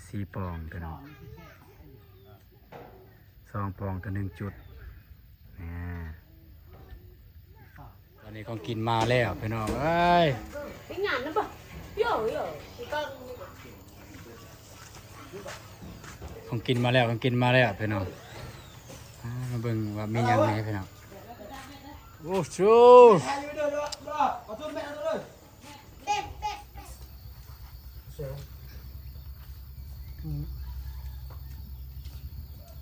ສີ່ປ່ອງພີ່ນ້ອງ ສອງປ່ອງຕໍ່ໜຶ່ງຈຸດ. ແນ່ ຕອນນີ້ຂອງກິນມາແລ້ວພີ່ນ້ອງເອີຍ. ຂອງກິນມາແລ້ວ ຂອງກິນມາແລ້ວພີ່ນ້ອງ. ອ່າ ມາເບິ່ງວ່າມີຫຍັງແດ່ພີ່ນ້ອງ. ໂອ້ໂຫ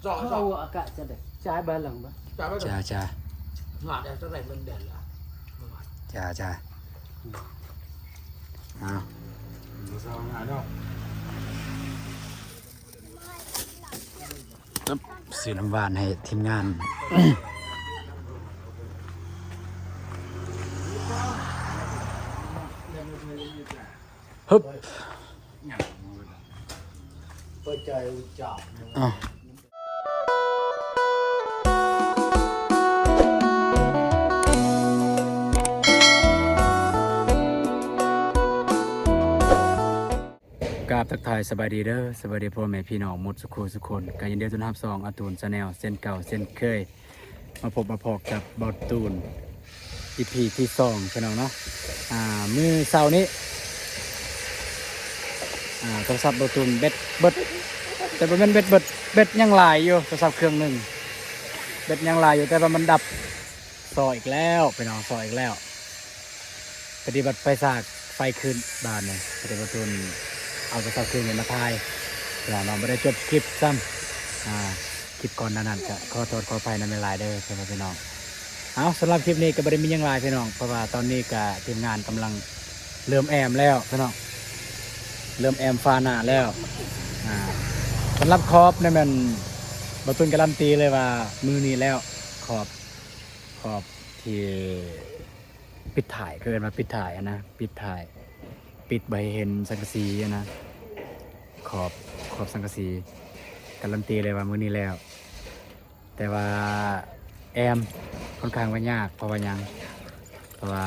Tua agak cedek. Cah balang ba. Cah, cah. Ngak dah cerai lendal lah. Cah, cah. Au. ຊື້ນ້ຳຫວານໃຫ້ທີມງານ. ຮຶບ ເປີດໃຈຮູ້ຈັກ. ກາບທັກທາຍສະບາຍດີເດີ ສະບາຍດີພໍ່ແມ່ພີ່ນ້ອງໝົດສຸຂູສຸຄົນ. ກໍຍິນດີຕ້ອນຮັບຊ່ອງອາຕູນ Channel ເຊັ່ນເກົ່າເຊັ່ນເຄີຍ. ມາພົບມາພໍ້ກັບເບົາຕູນ ອີພີທີສອງ ພີ່ນ້ອງເນາະ. ອ່າ ມື້ເຊົ້ານີ້ ອ່າ ໂທລະສັບເບົາຕູນແບັດເບິດ ແຕ່ບໍ່ແມ່ນແບັດເບິດ ແບັດຍັງຫຼາຍຢູ່ ໂທລະສັບເຄື່ອງໜຶ່ງ ແບັດຍັງຫຼາຍຢູ່ ແຕ່ວ່າມັນດັບ ຊໍ້ອີກແລ້ວພີ່ນ້ອງ ຊໍ້ອີກແລ້ວ. ປະຕິບັດໄຟສາກໄຟຂຶ້ນບາດນີ້ ປະຕິບັດເອົາໂທລະສັບຄືນນີ້ມາຖ່າຍພີ່ນ້ອງເນາະ ບໍ່ໄດ້ຈົບຄລິບຊ້ຳ. ອ່າ ຄລິບກ່ອນໜ້ານັ້ນກະຂໍໂທດຂໍອະໄພນຳຫຼາຍໆເດີພໍ່ແມ່ພີ່ນ້ອງ. ເອົາ ສຳລັບຄລິບນີ້ກະບໍ່ໄດ້ມີຫຍັງຫຼາຍພີ່ນ້ອງ ເພາະວ່າຕອນນີ້ກະທີມງານກຳລັງເລີ່ມແອ້ມແລ້ວພີ່ນ້ອງ ເລີ່ມແອ້ມຝາໜ້າແລ້ວ. ອ່າ ສຳລັບຂອບນີ້ແມ່ນ ເບົາຕູນກາລັນຕີເລີຍວ່າມື້ນີ້ແລ້ວ ຂອບ ຂອບທີ່ ປິດທ້າຍ ເຂົາເອີ້ນວ່າປິດທ້າຍຫັ້ນນະ ປິດທ້າຍ ປິດບໍ່ໃຫ້ເຫັນສັງກະສີຫັ້ນນະ ຂອບ ຂອບສັງກະສີ ກາລັນຕີເລີຍວ່າມື້ນີ້ແລ້ວ. ແຕ່ວ່າແອ້ມຂ້ອນຂ້າງວ່າຍາກ ເພາະວ່າຫຍັງ ເພາະວ່າ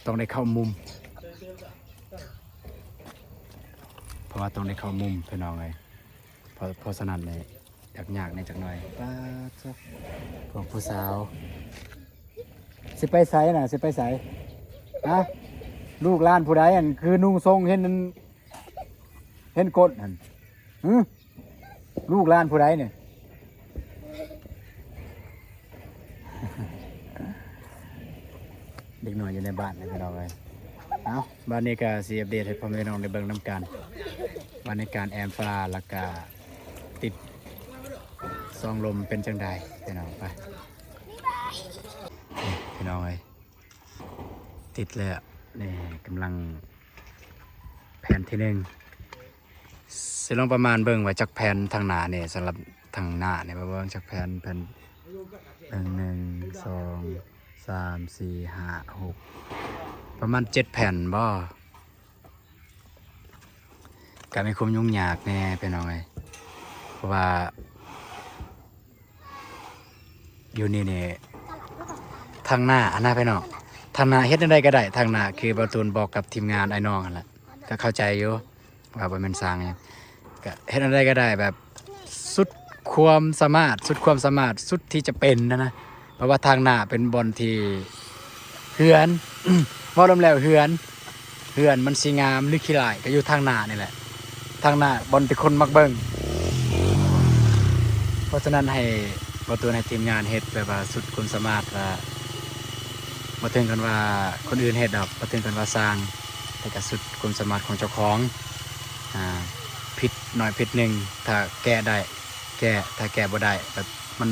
ຕ້ອງໄດ້ເຂົ້າມຸມ ເພາະວ່າຕ້ອງໄດ້ເຂົ້າມຸມພີ່ນ້ອງເອີຍ. ເພາະ ເພາະສະນັ້ນນີ້ ຢາກຍາກແດ່ຈັກໜ້ອຍ. ປາດໂທ້ ພວກຜູ້ສາວ ຊິໄປໃສນະ ຊິໄປໃສ? ຮະ ລູກຫຼານຜູ້ໃດຫັ້ນ ຄືນຸ່ງຊົງເຫັນ ເຫັນກົ້ນຫັ້ນ? ຫື ລູກຫຼານຜູ້ໃດນີ້? ເດັກນ້ອຍຢູ່ໃນບ້ານນີ້ພີ່ນ້ອງເອີຍ. ເອົ້າ ບາດນີ້ກະຊິອັບເດດໃຫ້ພໍ່ແມ່ນ້ອງໄດ້ເບິ່ງນຳກັນ ວ່າໃນການແອ້ມຝາ ແລ້ວກະຕິດຊອງລົມເປັນຈັ່ງໃດພີ່ນ້ອງ. ໄປ ນີ້ພີ່ນ້ອງເອີຍ ຕິດແລ້ວ ນີ້ກຳລັງແຜ່ນທີໜຶ່ງ. ຊິລອງປະມານເບິ່ງວ່າຈັກແຜ່ນທາງໜ້ານີ້ ສຳລັບທາງໜ້ານີ້ ມາເບິ່ງຈັກແຜ່ນ ແຜ່ນ ໜຶ່ງ ໜຶ່ງ ສອງ ສາມ ສີ່ ຫ້າ ຫົກ ປະມານເຈັດແຜ່ນບໍ? ກະມີຄວາມຫຍຸ້ງຍາກແດ່ພີ່ນ້ອງເອີຍ ເພາະວ່າ ຢູ່ນີ້ນີ້ ທາງໜ້າຫັ້ນນະພີ່ນ້ອງ ທາງໜ້າເຮັດແນວໃດກໍໄດ້ ທາງໜ້າຄືເບົາຕູນບອກກັບທີມງານອ້າຍນ້ອງຫັ້ນແຫຼະ ກໍເຂົ້າໃຈຢູ່ວ່າບໍ່ແມ່ນຊ່າງຫຍັງ ກໍເຮັດແນວໃດກໍໄດ້ແບບສຸດຄວາມສາມາດ ສຸດຄວາມສາມາດ ສຸດທີ່ຈະເປັນຫັ້ນນະ ເພາະວ່າທາງໜ້າເປັນບ່ອນທີ່ ເຮືອນ ເວົ້າລວມແລ້ວເຮືອນ ເຮືອນມັນຊິງາມຫຼືຂີ້ຮ້າຍກໍຢູ່ທາງໜ້ານີ້ແຫຼະ ທາງໜ້າບ່ອນທີ່ຄົນມັກເບິ່ງ. ເພາະສະນັ້ນໃຫ້ ບໍ່ເຖິງໃຫ້ທີມງານເຮັດແບບວ່າສຸດຄວາມສາມາດ ວ່າບໍ່ເຖິງກັນວ່າຄົນອື່ນເຮັດດອກ ບໍ່ເຖິງກັນວ່າຊ່າງ ແຕ່ກະສຸດຄວາມສາມາດຂອງເຈົ້າຂອງ ອ່າ ຜິດໜ້ອຍຜິດໜຶ່ງ ຖ້າແກ້ໄດ້ແກ້ ຖ້າແກ້ບໍ່ໄດ້ແບບມັນ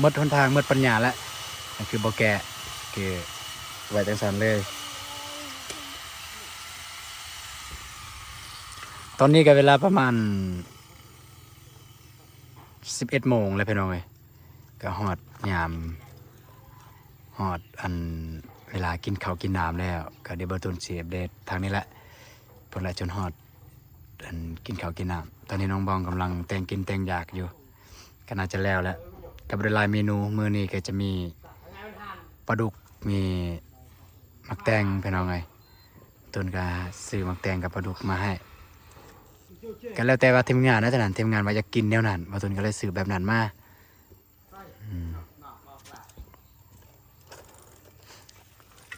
ໝົດຫົນທາງໝົດປັນຍາແລ້ວ ກໍຄືບໍ່ແກ້ ຄືໄວ້ຈັ່ງຊັ້ນເລີຍ. ຕອນນີ້ກໍເວລາປະມານສິບເອັດໂມງແລ້ວພີ່ນ້ອງເອີຍ ກໍຮອດຍາມ ຮອດອັນເວລາກິນເຂົ້າກິນນ້ຳແລ້ວ ກໍດຽວເບົາຕູນຊິອັບເດດທາງນີ້ແຫຼະ ເພິ່ນລະຈົນຮອດ ອັນ ກິນເຂົ້າກິນນ້ຳ. ຕອນນີ້ນ້ອງບອງກຳລັງແຕ່ງກິນແຕ່ງຢາກຢູ່ ກໍໜ້າຈະແລ້ວແລ້ວ ກໍບໍ່ໄດ້ຫຼາຍເມນູ. ມື້ນີ້ກໍຈະມີປາດຸກ ມີໝາກແຕງພີ່ນ້ອງເອີຍ ເພິ່ນກໍຊື້ໝາກແຕງກັບປາດຸກມາໃຫ້. ກໍແລ້ວແຕ່ວ່າທີມງານນະ ຕອນນັ້ນທີມງານວ່າຢາກກິນແນວນັ້ນ ບ່າວຕຸນກໍເລີຍຊື້ແບບນັ້ນມາ. ອືມ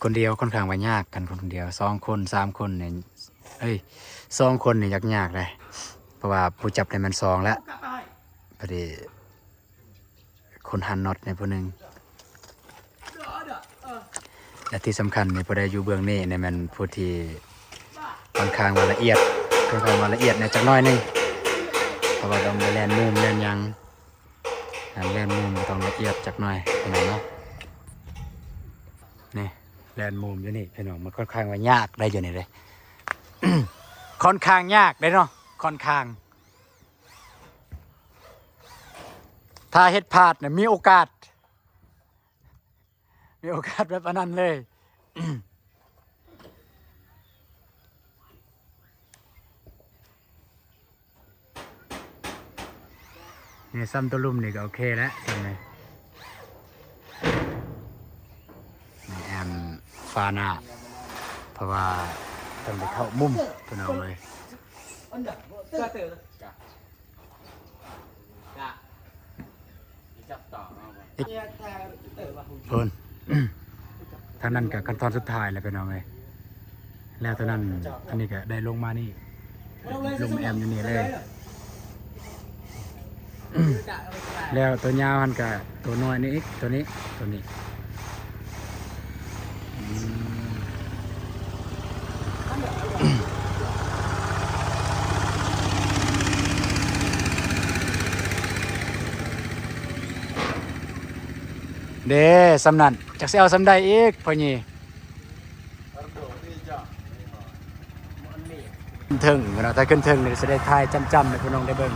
ຄົນດຽວຄ່ອນຂ້າງວ່າຍາກ ຄັນຄົນດຽວ ສອງຄົນ ສາມຄົນນີ້ ເອີຍ ສອງຄົນນີ້ຍາກໆເດ້ ເພາະວ່າຜູ້ຈັບນີ້ແມ່ນສອງແລ້ວ ພໍດີ ຄົນຫັນນັອດໃຫ້ຜູ້ໜຶ່ງ ແລະທີ່ສຳຄັນນີ້ ຜູ້ໃດຢູ່ເບື້ອງນີ້ນີ້ແມ່ນຜູ້ທີ່ຄ່ອນຂ້າງວ່າລະອຽດ ຄ່ອນຂ້າງວ່າລະອຽດແດ່ຈັກໜ້ອຍໜຶ່ງ ເພາະວ່າຕ້ອງໄດ້ແລ່ນມຸມແລ່ນຫຍັງ ການແລ່ນມຸມກໍຕ້ອງລະອຽດຈັກໜ້ອຍພີ່ນ້ອງເນາະ. ນີ້ແລ່ນມຸມຢູ່ນີ້ພີ່ນ້ອງ ມັນຄ່ອນຂ້າງວ່າຍາກໄດ໋ ຢູ່ນີ້ເດ້ ຄ່ອນຂ້າງຍາກເດ້ເນາະ ຄ່ອນຂ້າງ ຖ້າເຮັດພາດນະ ມີໂອກາດ ມີໂອກາດແບບອັນນັ້ນເລີຍ. ນີ້ຊ້ຳຕົວລຸ່ມນີ້ກໍໂອເຄແລ້ວ ຊ້ຳນີ້ ນີ້ແອມຝາໜ້າ ເພາະວ່າຕ້ອງໄດ້ເຂົ້າມຸມ ພີ່ນ້ອງເອີຍ. ພຸ້ນ ທາງນັ້ນກໍຂັ້ນຕອນສຸດທ້າຍແລ້ວພີ່ນ້ອງເອີຍ ແລ້ວເທົ່ານັ້ນ ອັນນີ້ກໍໄດ້ລົງມານີ້ ລົງແອມຢູ່ນີ້ເລີຍ ແລ້ວຕົວຍາວຫັ້ນກໍຕົວນ້ອຍນີ້ອີກ ຕົວນີ້ ຕົວນີ້. ເດ້ ສ່ຳນັ້ນ ຈັກຊິເອົາສ່ຳໃດອີກ ພໍ່ໃຫຍ່. ເທິງເນາະ ຖ້າຂຶ້ນເທິງນີ້ຊິໄດ້ຖ່າຍຈ້ຳໆໃຫ້ພີ່ນ້ອງໄດ້ເບິ່ງ.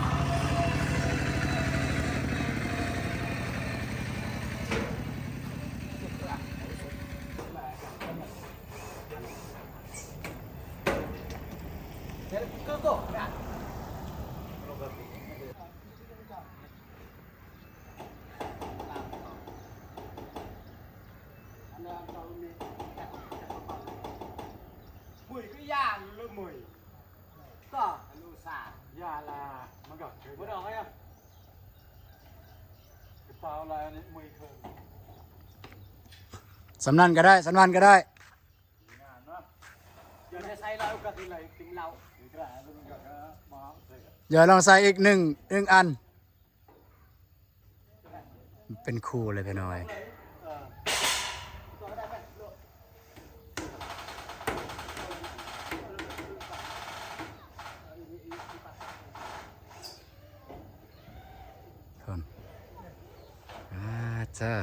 ສ່ຳນັ້ນກໍໄດ້ ສ່ຳນັ້ນກໍໄດ້. ຢ່າລອງໃສ່ອີກໜຶ່ງ ໜຶ່ງອັນ ເປັນຄູ່ເລີຍພີ່ນ້ອງເອີຍ. ເພິ່ນ ອາ ຈ້າ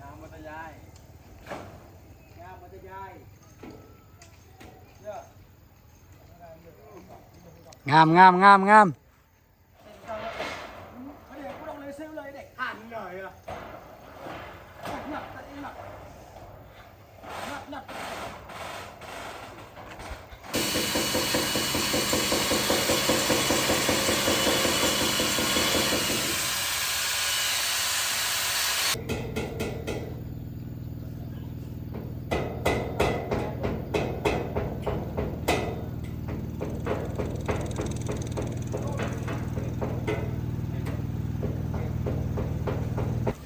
ງາມບໍ່ຕາຍາຍ ງາມບໍ່ຕາຍາຍ ງາມ ງາມ ງາມ ງາມ.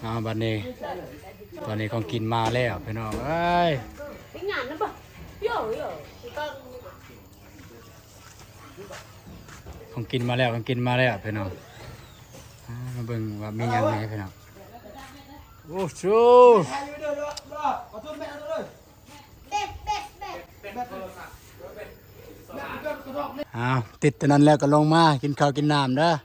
ເອົາ ບັດນີ້ ຕອນນີ້ຂອງກິນມາແລ້ວພີ່ນ້ອງເອີຍ. ຂອງກິນມາແລ້ວ ຂອງກິນມາແລ້ວພີ່ນ້ອງ. ອາ ມາເບິ່ງວ່າມີຫຍັງແດ່ພີ່ນ້ອງ. ໂອ້ໂຫ ອ້າວ ຕິດຕົວນັ້ນແລ້ວກໍລົງມາກິນເຂົ້າກິນນ້ຳເດີ. ເ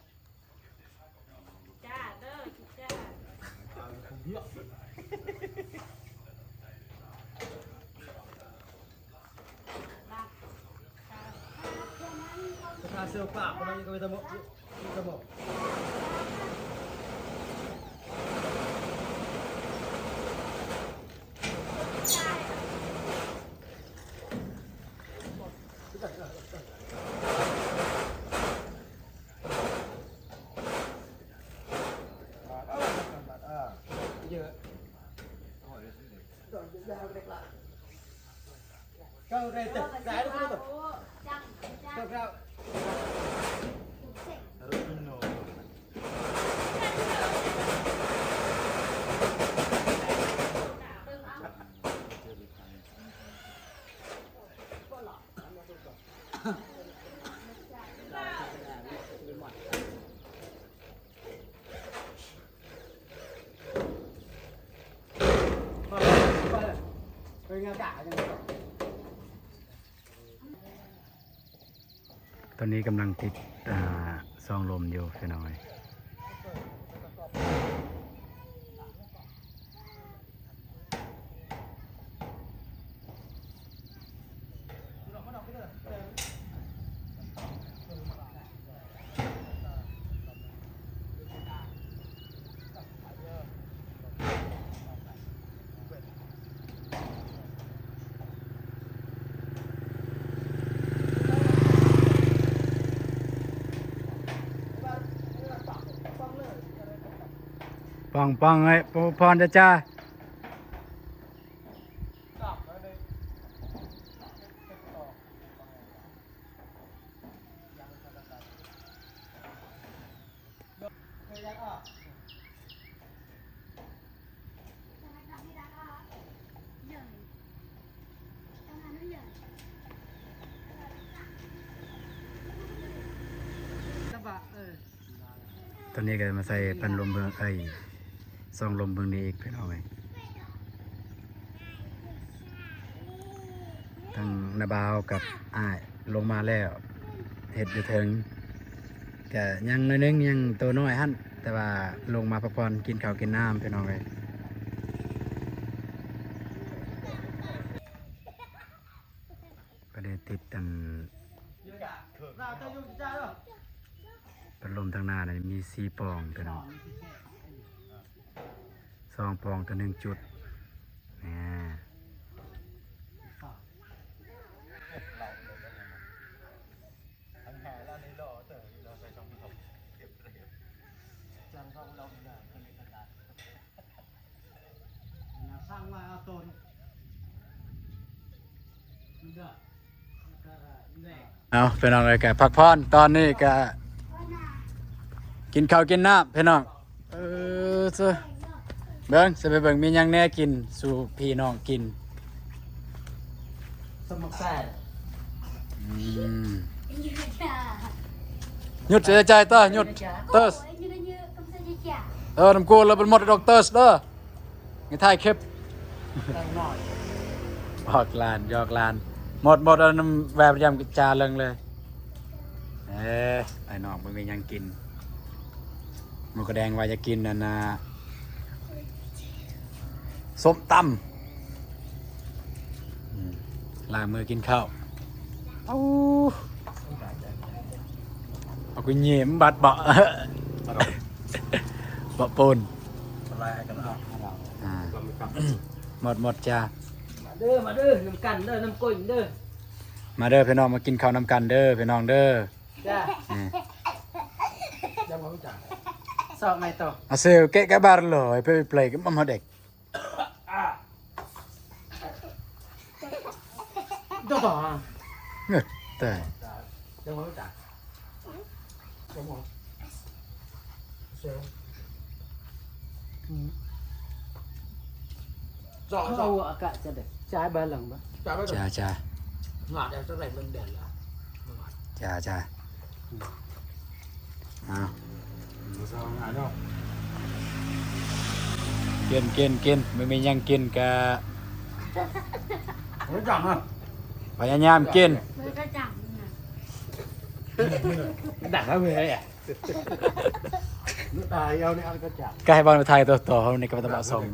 ຕອນນີ້ກຳລັງຕິດ ອ່າ ຊອງລົມຢູ່ພີ່ນ້ອງເອີຍ. ປອງໆ ເອີຍ ປູພອນເດີຈ້າ. ຕອນນີ້ກໍມາໃສ່ພັດລົມເບິ່ງ ເອີຍ ຊອງລົມເບິ່ງນີ້ອີກ ພີ່ນ້ອງເອີຍ. ທັງນ້າບ່າວກັບອ້າຍລົງມາແລ້ວ ເຮັດຢູ່ເທິງ ກະຍັງໜ້ອຍໜຶ່ງ ຍັງໂຕນ້ອຍຫັ້ນ ແຕ່ວ່າລົງມາພັກຜ່ອນ ກິນເຂົ້າກິນນ້ຳ ພີ່ນ້ອງເອີຍ. ກໍໄດ້ຕິດອັນ ພັດລົມທາງໜ້ານີ້ມີສີ່ປ່ອງ ພີ່ນ້ອງ. ສອງປ່ອງຕໍ່ໜຶ່ງຈຸດ ແນ່. ເອົາ ພີ່ນ້ອງເອີຍ ກະພັກຜ່ອນ ຕອນນີ້ກະກິນເຂົ້າກິນນ້ຳ ພີ່ນ້ອງ. ເອີ ເຊີ ເບິ່ງ ຊິໄປເບິ່ງມີຫຍັງແນ່ກິນສູ່ພີ່ນ້ອງກິນ. ສະໝັກແຊບ. ອືມ ຢຸດໃສ່ໃຈເຕີ ຢຸດເຕີ. ເອີ ນຳກູລະບໍ່ໝົດດອກເຕີເດີ ໃຫ້ຖ່າຍຄລິບ. ຫຍອກຫຼານ ຫຍອກຫຼານ. ໝົດ ໝົດ ເອົານຳແວ່ນຳຈ່າເລິງເລີຍ. ເອີ ໄອ້ນ້ອງບໍ່ມີຫຍັງກິນ. ໝູກະແດງວ່າຢາກກິນອັນນ່າ ສົ້ມຕຳ. ອືມ ລ້າງມືກິນເຂົ້າ. ເອົາ ເອົາກຸເຫຍມບັດເບາະ ເບາະປູນ. ອ່າ ໝົດ ໝົດຈ້າ. ມາເດີ ມາເດີ ນຳກັນເດີ ນຳກົ້ນເດີ. ມາເດີພີ່ນ້ອງ ມາກິນເຂົ້ານຳກັນເດີພີ່ນ້ອງເດີ. ຈ້າ ອືມ ຊອກໃໝ່ຕໍ່. ອາເຊວເກະກະບາຣໂລຍ ໄປເປລກະມາເດັກ. ດອກ ເງິດແຕ່ ກິນ ກິນ ກິນ ບໍ່ມີຫຍັງກິນກະ ພະຍາຍາມກິນ. ດັງແລ້ວເວີຍ. ກະໃຫ້ບ່ອນໄປຖ່າຍຕໍ່ ຕໍ່ເຮົານີ້ກະເປັນຕາມາສົ່ງ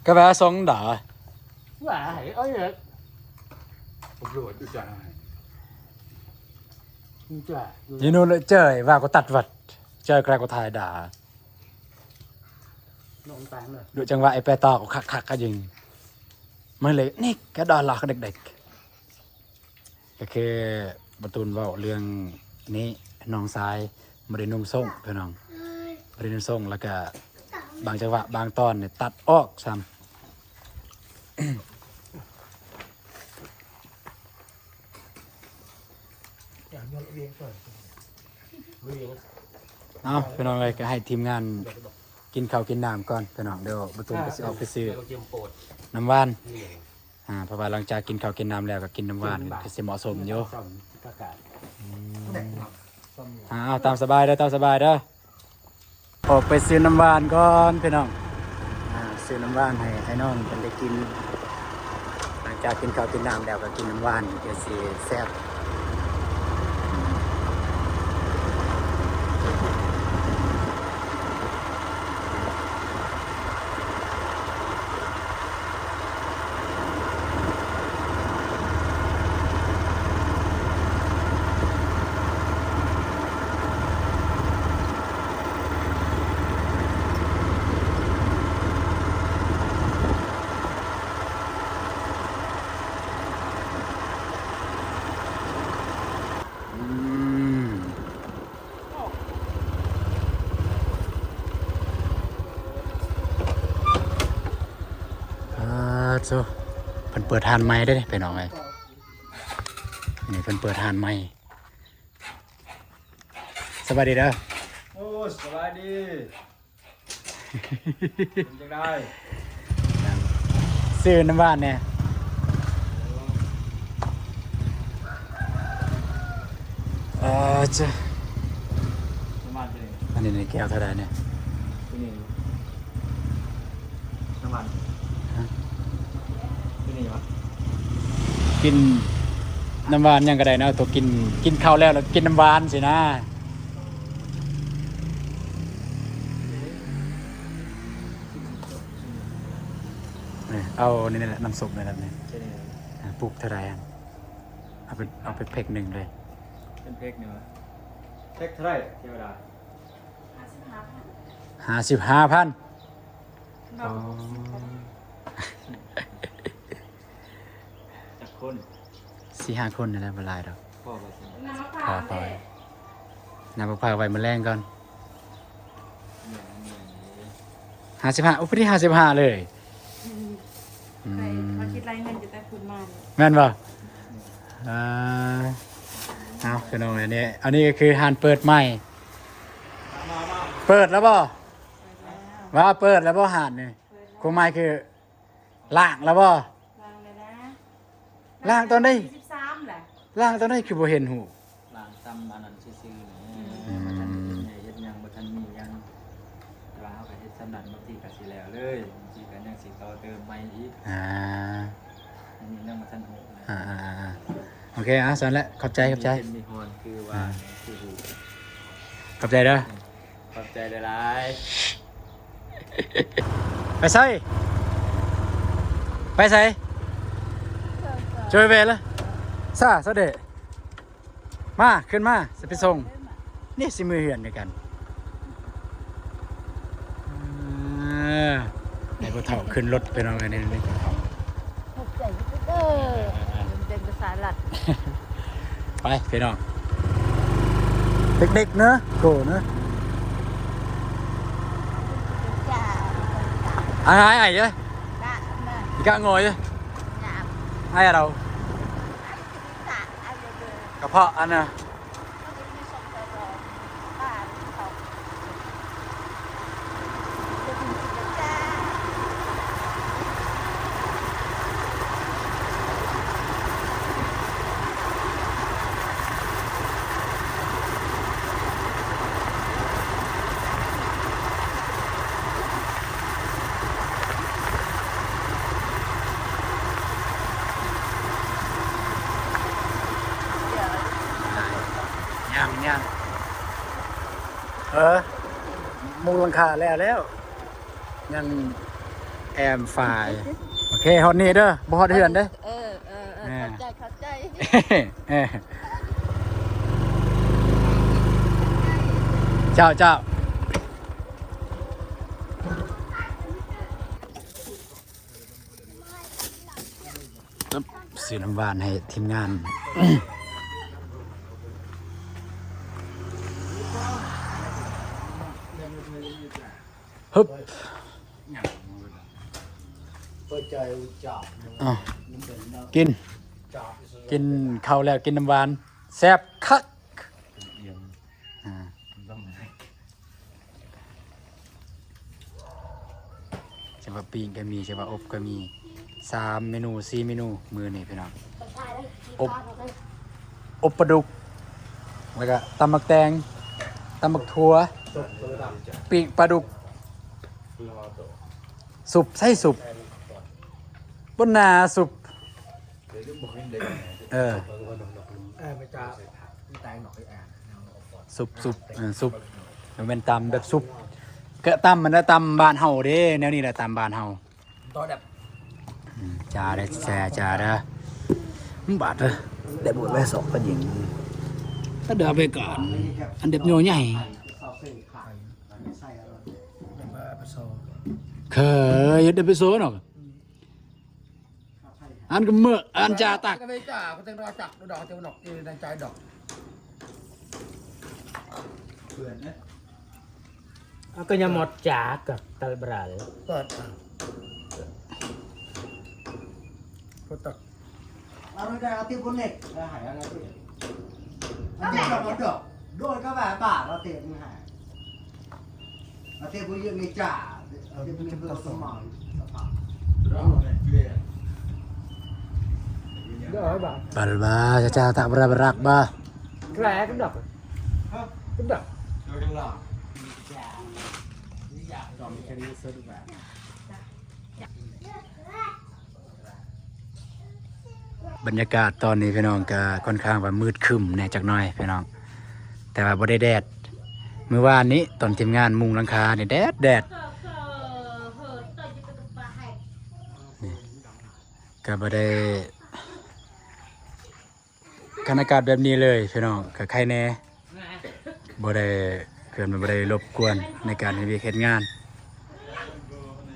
ກະແບສົ່ງດາ. ວ່າໃຫ້ເອົາເລີຍ ຢູ່ນູ້ນເຈີຍວ່າກໍຕັດວັດ ເຈີຍກະໄດ້ກໍຖ່າຍດາ. ດູຈັງຫວະໄອ້ແປຕອກຄັກໆ ກະຍິງ ມັນເລີຍ ນີ້ກະດາລາເດັກໆ. ກະຄື ບາຕູນເວົ້າເລື່ອງນີ້ ນ້ອງຊາຍບໍ່ໄດ້ນຸ່ງສົ້ງ ພີ່ນ້ອງ ບໍ່ໄດ້ນຸ່ງສົ້ງ ແລ້ວກະ ບາງຈັງຫວະບາງຕອນນີ້ຕັດອອກຊ້ຳ. ເອົາ ພີ່ນ້ອງເອີຍ ກໍໃຫ້ທີມງານກິນເຂົ້າກິນນ້ຳກ່ອນ ພີ່ນ້ອງ. ດຽວບໍ່ຕຸນກໍຊິອອກໄປຊື້ນ້ຳຫວານ ອ່າ ເພາະວ່າຫຼັງຈາກກິນເຂົ້າກິນນ້ຳແລ້ວກໍກິນນ້ຳຫວານກໍຊິເໝາະສົມຢູ່. ອືມ ອ່າ ເອົາ ຕາມສະບາຍເດີ ຕາມສະບາຍເດີ. ອອກໄປຊື້ນ້ຳຫວານກ່ອນພີ່ນ້ອງ ອ່າ ຊື້ນ້ຳຫວານໃຫ້ອ້າຍນ້ອງເພິ່ນໄດ້ກິນ. ຫຼັງຈາກກິນເຂົ້າກິນນ້ຳແລ້ວກໍກິນນ້ຳຫວານ ກໍຊິແຊບ. ອືມ ອ່າ ໂທ້ ເພິ່ນເປີດຮ້ານໃໝ່ເດ້ພີ່ນ້ອງເອີຍ. ນີ້ເພິ່ນເປີດຮ້ານໃໝ່. ສະບາຍດີເດີ. ໂອ້ ສະບາຍດີ. ເປັນຈັ່ງໃດ? ຊື້ນ້ຳຫວານແດ່. ເອີ ຈະ ນ້ຳຫວານຕົວນີ້ ອັນນີ້ໃນແກ້ວເທົ່າໃດນີ້? ຕົວນີ້ ນ້ຳຫວານ ຮະ? ຕົວນີ້ຫວາ? ກິນນ້ຳຫວານຫຍັງກໍໄດ້ເນາະ ຕົວກິນ ກິນເຂົ້າແລ້ວ ແລ້ວກິນນ້ຳຫວານຊີ້ນະ. ນີ້ ເອົານີ້ແຫຼະ ນ້ຳສົ້ມນີ້ແຫຼະນີ້. ອ່າ ປຸກເທົ່າໃດຫັ້ນ? ເອົາໄປ ເອົາໄປເພັກໜຶ່ງເລີຍ. ເປັນເພັກນີ້ຫວາ? ເພັກເທົ່າໃດ ເທວະດາ? ຫ້າສິບຫ້າພັນ ຫ້າສິບຫ້າພັນ. ເວົ້າຫົກສິບກໍໄດ້. ອໍ ຈັກຄົນ? ສີ່ຫ້າຄົນນີ້ແຫຼະ ບໍ່ຫຼາຍດອກ. ພໍບໍ່? ພໍ ພໍ. ນ້ຳໝາກພ້າວເດ້? ນ້ຳໝາກພ້າວໄວ້ມື້ແລງກ່ອນ. ແມ່ນ ແມ່ນເດ້. ຫ້າສິບຫ້າ ໂອ້ ພໍດີຫ້າສິບຫ້າເລີຍ. ອືມ ອືມ ຂ້ອຍ ຂ້ອຍຄິດໄລ່ເງິນຢູ່ແຕ່ພຸ້ນມານີ້. ແມ່ນບໍ່? ອ່າ ເອົາ ພີ່ນ້ອງ ອັນນີ້ ອັນນີ້ກໍຄືຮ້ານເປີດໃໝ່. ເປີດແລ້ວບໍ່? ເປີດແລ້ວ. ວ່າເປີດແລ້ວບໍ່ຮ້ານນີ້? ເປີດແລ້ວ. ຄວາມໝາຍຄື ລ້າງແລ້ວບໍ່? ລ້າງແລ້ວນະ. ລ້າງຕອນໃດ? ສີ່ສິບສາມແຫຼະ. ລ້າງຕອນໃດຄືບໍ່ເຫັນຮູ້? ລ້າງຊ້ຳອັນນັ້ນຊື່ໆນີ້. ອືມ ບໍ່ທັນເຮັດໃຫຍ່ເຮັດຫຍັງ ບໍ່ທັນມີຫຍັງ. ແຕ່ວ່າເຮົາກໍເຮັດສ່ຳນັ້ນ ບາງທີກໍຊິແລ້ວເລີຍ ບາງທີກໍຍັງຊິຕໍ່ເຕີມໃໝ່ອີກ. ອ່າ ອັນນີ້ຍັງບໍ່ທັນຮູ້ນະ. ອ່າໆໆ ໂອເຄ ອ່າ ຊັ້ນແຫຼະ ຂອບໃຈ ຂອບໃຈ. ມີເຮັດມີຮອນຄືວ່າ ອ່າ ຄືຮູ້. ຂອບໃຈເດີ. ອືມ ຂອບໃຈຫຼາຍໆ. ໄປໃສ? ໄປໃສ? ຈອຍແວລະ ຊາ ຊາເດ. ມາ ຂຶ້ນມາ ຊິໄປສົ່ງ. ນີ້ຊິເມືອເຮືອນນຳກັນ. ເອີ ໃຫ້ຜູ້ເຖົ້າຂຶ້ນລົດ ພີ່ນ້ອງເອີຍ ໃຫ້ຜູ້ເຖົ້າ. ຂອບໃຈເດີ ເປັນພາສາລັດ. ໄປພີ່ນ້ອງ ເດັກໆເນາະ ໂກເນາະ. ອ້າຍ ອ້າຍເອີຍ ກະງອຍເອີຍ ອ້າຍເອົາ ກະເພາະອັນນະ. ຍັງ ຍັງ ເອີ ມຸງຫຼັງຄາແລ້ວແລ້ວ ຍັງແອ້ມຝາຍ. ໂອເຄ ຮອດນີ້ເດີ ບໍ່ຮອດເຮືອນເດີ. ເອີ ເອີ ເອີ ເອີ ເຂົ້າໃຈ ເຂົ້າໃຈ. ເອີ ເຈົ້າ ເຈົ້າ. ຊື້ນ້ຳຫວານໃຫ້ທີມງານ. ຮຶບ ເປີດໃຈຈັບ ເອົາ ກິນ ຈັບ ກິນເຂົ້າແລ້ວກິນນ້ຳຫວານ ແຊບຄັກ ອ່າ ຊິວ່າປີ້ງກໍມີ ຊິວ່າອົບກໍມີ ສາມເມນູ ສີ່ເມນູມື້ນີ້ພີ່ນ້ອງ ອົບ ອົບປາດຸກ ແລ້ວກໍຕຳໝາກແຕງ ຕຳບັກຖົ່ວ ປີ້ງປາດຸກ ສຸບ ໃສ່ສຸບ ບໍ່ໜ້າສຸບ ເອີ ເອີ ມັນຈະ ມັນແຕງໜ້ອຍ ອ່າ ສຸບ ສຸບ ເອີ ສຸບ ມັນແມ່ນຕຳແບບສຸບ ກະຕຳມັນນະ ຕຳບ້ານເຮົາເດ້ ແນວນີ້ແຫຼະຕຳບ້ານເຮົາ ຕໍ່ແບບ ອືມ ຈ້າເດີ ແຊ ຈ້າເດີ ບາດເດີ ໄດ້ບຸນໄວ້ສອກກະຍິງ ກະເດີໄປກ່ອນ ອັນເດັບໂຍໃຫຍ່ ເຄີຍເຮັດເອສເປຣສໂຊເນາະ ອັນກໍເມີ້ ອັນຈາຕັກ ກໍໄດ້ຈ້າ ກໍເຕັງດອກຈັກ ດອກເຕັງດອກ ໃນໃຈດອກ ເພື່ອນເດ້ ອາ ກໍຍັງໝົດຈາກ ກໍຕະບຣາເລີຍ ເປີດ ເປີດຕັກ ເອົາໄດ້ ເອົາຕິບຄົນເລັກ ເອົາໃຫ້ ເອົາຕິບ ອັນນີ້ກໍບໍ່ດອກ ໂດຍກໍວ່າບາດ ເອົາຕິບໃຫ້ Balba, caca tak berabrak ba. Kra kendak. Kendak. ບັນຍາກາດຕອນນີ້ພີ່ນ້ອງ ກະຂ້ອນຂ້າງວ່າມືດຄຶ້ມແດ່ຈັກໜ້ອຍພີ່ນ້ອງ ແຕ່ວ່າບໍ່ໄດ້ແດດ. ມື້ວານນີ້ຕອນທີມງານມຸງຫຼັງຄານີ້ແດດແດດ ນີ້ ກະບໍ່ໄດ້ ຄັນອາກາດແບບນີ້ເລີຍພີ່ນ້ອງ ກະໄຄແດ່ ບໍ່ໄດ້ ເພື່ອນບໍ່ໄດ້ລົບກວນໃນການເຮັດວຽກເຮັດງານ.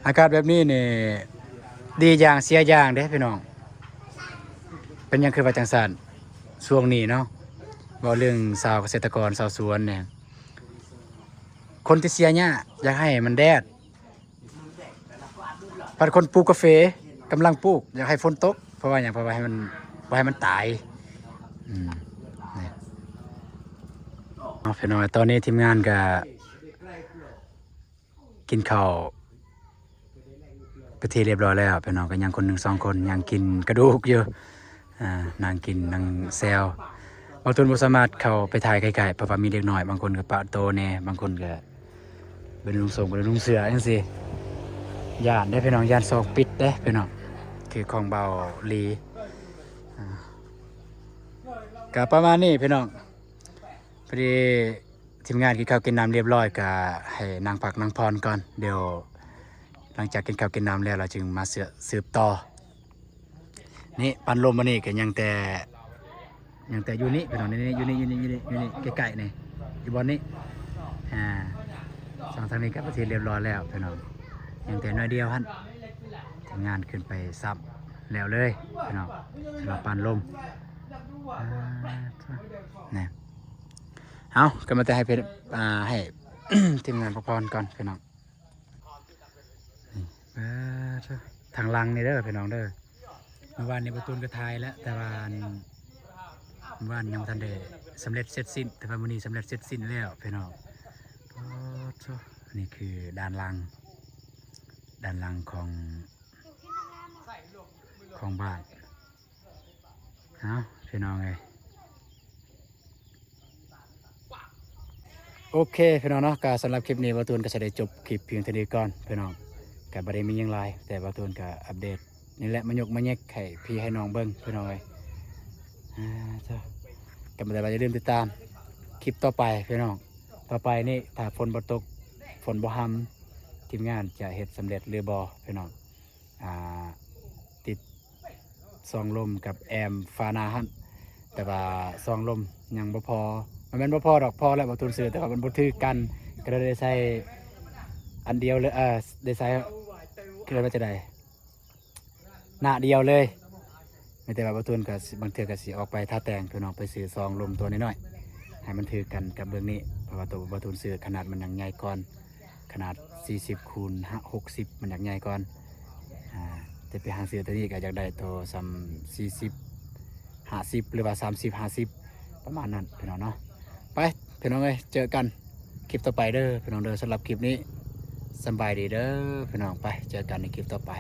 ອາກາດແບບນີ້ນີ້ ດີຢ່າງເສຍຢ່າງເດ້ພີ່ນ້ອງ. ເປັນຫຍັງຄືວ່າຈັ່ງຊັ້ນ? ຊ່ວງນີ້ເນາະ ເວົ້າເລື່ອງຊາວກະເສດຕະກອນ ຊາວສວນນີ້ ຄົນທີ່ເສຍຫຍ້າຢາກໃຫ້ມັນແດດ ພັດຄົນປູກກາເຟກຳລັງປູກ ຢາກໃຫ້ຝົນຕົກ ເພາະວ່າຫຍັງ? ເພາະວ່າໃຫ້ມັນ ບໍ່ໃຫ້ມັນຕາຍ. ອືມ ນີ້ ເນາະ ພີ່ນ້ອງ ຕອນນີ້ທີມງານກະກິນເຂົ້າໄປທີ່ຮຽບຮ້ອຍແລ້ວ ພີ່ນ້ອງ ກະຍັງຄົນໜຶ່ງສອງຄົນຍັງກິນກະດູກຢູ່. ອ່າ ນັ່ງກິນນັ່ງແຊວ ບ່າວຕູນບໍ່ສາມາດເຂົ້າໄປຖ່າຍໃກ້ໆ ເພາະວ່າມີເດັກນ້ອຍ ບາງຄົນກະປະໂຕແດ່ ບາງຄົນກະບໍ່ໄດ້ນຸ່ງໂສ້ງ ບໍ່ໄດ້ນຸ່ງເສື້ອຈັ່ງຊີ້ ຢ້ານເດ້ພີ່ນ້ອງ ຢ້ານຊອກປິດເດ້ພີ່ນ້ອງ ຄືຂອງບ່າວຫຼີ. ອ່າ ກະປະມານນີ້ພີ່ນ້ອງ ພໍດີທີມງານກິນເຂົ້າກິນນ້ຳຮຽບຮ້ອຍ ກະໃຫ້ນັ່ງພັກນັ່ງຜ່ອນກ່ອນ ດຽວຫຼັງຈາກກິນເຂົ້າກິນນ້ຳແລ້ວ ລາວຈຶ່ງມາເສືອ ສືບຕໍ່. ນີ້ ປັ້ນລົມອັນນີ້ກະຍັງແຕ່ ຍັງແຕ່ຢູ່ນີ້ພີ່ນ້ອງ ນີ້ ຢູ່ນີ້ ຢູ່ນີ້ ຢູ່ນີ້ ຢູ່ນີ້ ໃກ້ໆ ນີ້ ຢູ່ບ່ອນນີ້ ອ່າ ສອງທາງນີ້ກະເປັນທີ່ຮຽບຮ້ອຍແລ້ວພີ່ນ້ອງ ຍັງແຕ່ໜ້ອຍດຽວຫັ້ນ ທີມງານຂຶ້ນໄປຊ້ຳແລ້ວເລີຍພີ່ນ້ອງ ສຳລັບປັ້ນລົມ. ອ່າ ນີ້ ເອົາ ກະມາແຕ່ໃຫ້ເພິ່ນ ອ່າ ໃຫ້ທີມງານພັກຜ່ອນກ່ອນພີ່ນ້ອງ. ນີ້ ປາດໂທ້ ທາງຫຼັງນີ້ເດີພີ່ນ້ອງເດີ ມື້ວານນີ້ບ່າວຕູນກະຖ່າຍແລ້ວ ແຕ່ວ່າອັນ ມື້ວານຍັງບໍ່ທັນໄດ້ສຳເລັດເສັດສິ້ນ ແຕ່ວ່າມື້ນີ້ສຳເລັດເສັດສິ້ນແລ້ວພີ່ນ້ອງ. ປາດໂທ້ ນີ້ຄືດ້ານຫຼັງ ດ້ານຫຼັງຂອງ ຂອງບ້ານ. ເອົາ ພີ່ນ້ອງເອີຍ ໂອເຄພີ່ນ້ອງເນາະ ກະສຳລັບຄລິບນີ້ບ່າວຕູນກະຊິໄດ້ຈົບຄລິບພຽງເທົ່ານີ້ກ່ອນພີ່ນ້ອງ ກະບໍ່ໄດ້ມີຫຍັງຫຼາຍ ແຕ່ບ່າວຕູນກະອັບເດດນີ້ແຫຼະ ມາຍົກມາແຍກໃຫ້ພີ່ໃຫ້ນ້ອງເບິ່ງພີ່ນ້ອງເອີຍ. ອ່າ ເຈົ້າ ກະບໍ່ໄດ້ວ່າຢ່າລືມຕິດຕາມຄລິບຕໍ່ໄປພີ່ນ້ອງ ຕໍ່ໄປນີ້ຖ້າຝົນບໍ່ຕົກ ຝົນບໍ່ຮຳ ທີມງານຈະເຮັດສຳເລັດຫຼືບໍ່ພີ່ນ້ອງ. ອ່າ ຕິດຊອງລົມກັບແອມຝາໜ້າຫັ້ນ ແຕ່ວ່າຊອງລົມຍັງບໍ່ພໍ ມັນແມ່ນບໍ່ພໍດອກ ພໍແລ້ວບ່າວຕູນຊື້ ແຕ່ວ່າມັນບໍ່ຖືກກັນ ກະເລີຍໄດ້ໃຊ້ອັນດຽວເລີຍ ເອີ ໄດ້ໃຊ້ ເອີ້ນວ່າຈັ່ງໃດ ໜ້າດຽວເລີຍ. ມີແຕ່ວ່າບ່າວຕູນກະບາງເທື່ອກະຊິອອກໄປທາແຕ່ງ ພີ່ນ້ອງ ໄປຊື້ຊອງລົມຕົວນ້ອຍໆ ໃຫ້ມັນຖືກກັນກັບເບື້ອງນີ້ ເພາະວ່າໂຕບ່າວຕູນຊື້ຂະໜາດມັນຍັງໃຫຍ່ກ່ອນ. ຂະໜາດສີ່ສິບຄູນຫົກສິບ ມັນຢາກໃຫຍ່ກ່ອນ. ອ່າ ແຕ່ໄປຫາຊື້ໂຕນີ້ກໍຢາກໄດ້ໂຕສ່ຳສີ່ສິບ ຫ້າສິບ ຫຼືວ່າສາມສິບ ຫ້າສິບ ປະມານນັ້ນພີ່ນ້ອງເນາະ. ໄປພີ່ນ້ອງເອີຍ ເຈີກັນຄລິບຕໍ່ໄປເດີພີ່ນ້ອງເດີ. ສຳລັບຄລິບນີ້ສຳບາຍດີເດີພີ່ນ້ອງ. ໄປເຈີກັນໃນຄລິບຕໍ່ໄປ.